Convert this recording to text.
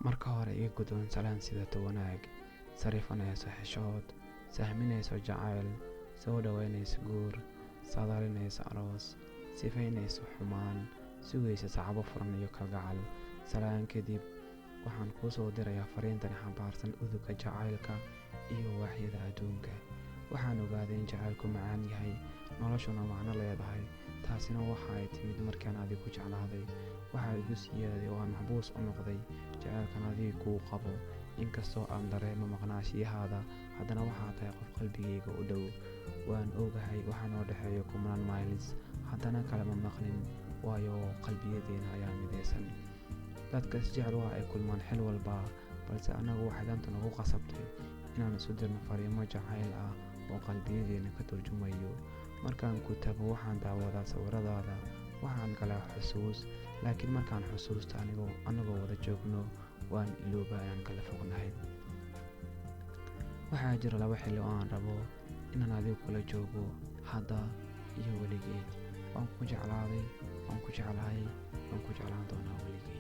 Marka hore iga guddoon salaan sidato wanaag, sarifanayso xishood, sahminayso jacayl, soo dhoweynayso guur, saadaalinayso aroos, sifaynayso xumaan, sugaysa sacabo furan iyo kalgacal. Salaan kadib waxaan kuu soo dirayaa fariintan xambaarsan udugga jacaylka iyo waaxyada adduunka. Waxaan ogaaday in jacaylku macaan yahay, noloshuna macno leedahay. Taasina waxa ay timid markaan adigu jeclaaday. Waxaa igu siyaaday oo aan maxbuus u noqday jacaylkan adiga kuu qabo. Inkastoo aan dareemo maqnaanshiyahaada, haddana waxaa tahay qof qalbigayga u dhow. Waan ogahay waxa noo dhexeeya kumanaan miles, haddana kalama maqnin, waayo qalbiyadeena ayaa midaysan. Dadka isjecel waa ay kulmaan xil walba, balse annagu waxay danta nagu qasabtay inaan isu dirno fariimo jacayl ah oo qalbiyadeena ka turjumayo. Markaan ku tago waxaan daawadaa sawiradaada, waxaan galaa xusuus, laakiin markaan xusuusto anagoo wada joogno waan iloobaa inaan kala fognahay. Waxaa jira laba xilli oo aan rabo inaan adigu kula joogo, hadda iyo weligeed. Waan ku jeclaaday, waan ku jeclahay, waan ku jeclaan doonaa weligay.